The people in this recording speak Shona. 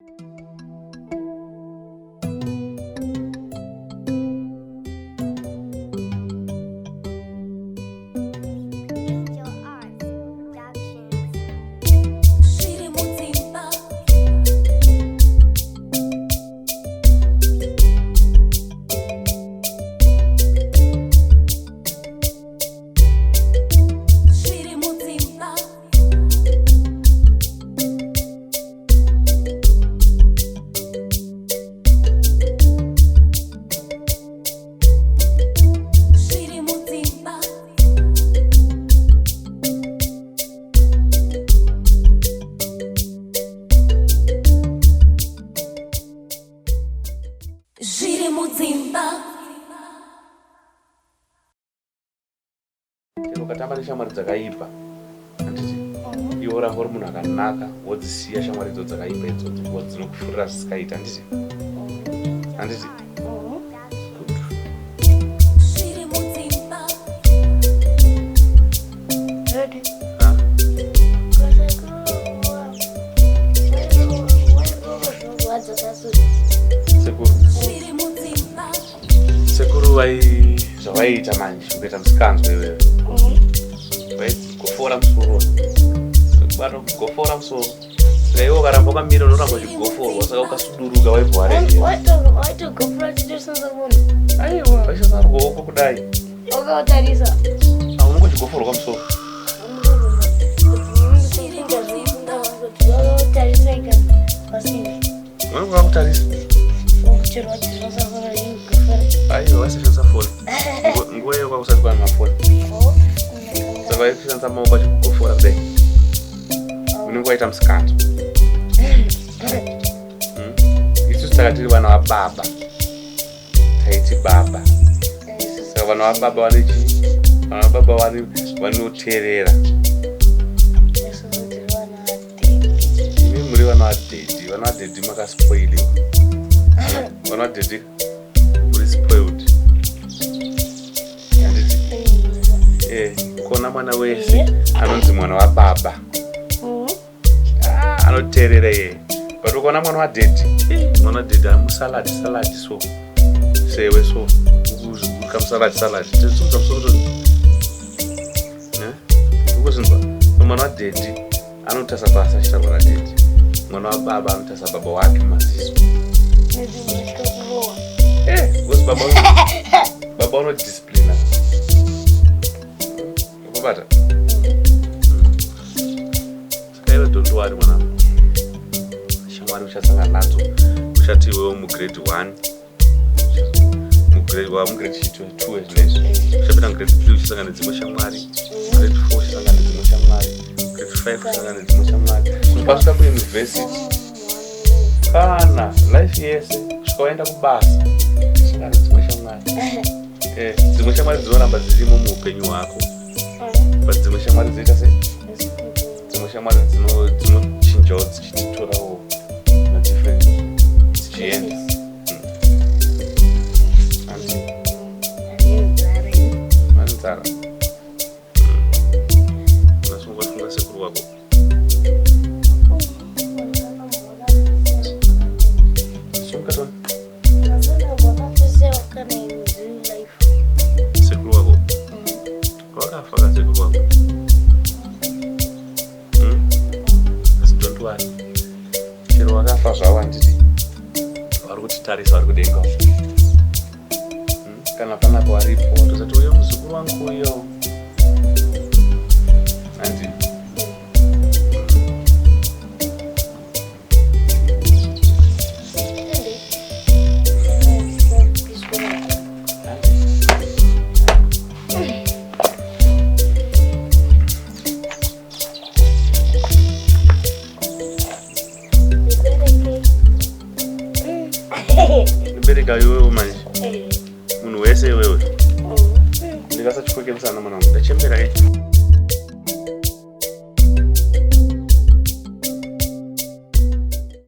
Angel Arts Productions. Zviri mudzimba. Zviri mudzimba. Zviri mudzimba. Zviri mudzimba. Chero ukatamba neshamwari dzakaipa, handiti iwe uramba uri munhu akanaka, wodzisiya shamwari idzo dzakaipa idzodzo because dzinokufurira zvisikaita, handiti? Handiti? Good. Zviri mudzimba. Ready? Ah, Sekuru. Zviri mudzimba. Sekuru vai zvavaiita manje kuita musikanzwa iwewe. Vaigofora musoro. Kubata kugofora musoro. Saka iwe ukaramba wakamira unoramba uchigoforwa, saka ukasuduruka waibva waregera. Waitogofora chitosasa munhu. Aiwa, vaishandisa ruoko kudai. Wakautarisa. Unonge uchigoforwa musoro. Wakautarisa ikapasiri. Unenge wakakutarisa. Chero wachisasa gofora. Aiwa, vaisashandisa foni. Nguva iyo kwakusati kwane mafoni. Saka vaishandisa maoko achikugofora kudai. Unenge waita musikanzwa. Isusu saka tiri vana vababa, taiti baba. Saka vana vababa vane chii? Vana vababa vanoteerera. Imi muri vana vadhedhi. Vana vadhedhi makaspoiliwa. Vana vadhedhi muri spoiled, handiti? Kona mwana wese anonzi mwana wababa, ah, anoteerera iye. But ukaona mwana wadhedhi, mwana wadhedhi amusaladi saladi, so sewe so kamusaladi saladi tisimudza musoro to ukuzinzwa. Mwana wadhedhi anotarisa pasi achitaura nadhedhi. Mwana wababa anotarisa baba wake mumaziso. Because baba unodisciplina ukubata. Saka iwe, don't worry, mwanangu. Shamwari uchasangana nadzo. Uchati iwewe mugrade 1, mugrade wa mugrade 2 zvinezvi, uchapinda mugrade 3, uchasangana nedzimwe shamwari. Grade 4 uchasangana nedzimwe shamwari. Grade 5 uchasangana nedzimwe shamwari, kusvika wasvika kuuniversity, kana life yese, kusvika waenda kubasa, uchasangana nedzimwe shamwari. Dzimwe shamwari dzinoramba dzirimo muupenyu hwako, but dzimwe shamwari dzinoita sei? Dzimwe shamwari dzinochinjawo, dzichitorawo madifferent, dzichienda. Anti ane nzara. Nasungofunga sekuru wako. Sunga toni. Sekuru wako wakafa ka sekuru wako? Asi don't worry, chero wakafa zvavo, handiti vari kutitarisa, vari kudenga. Kana panapo varipo, watozati uyo muzukuru wangu uyo, handi? Ndibereka iwewe manje, munhu wese iwewe. Ndikasachikoke musana, mwanangu, ndachembera ke.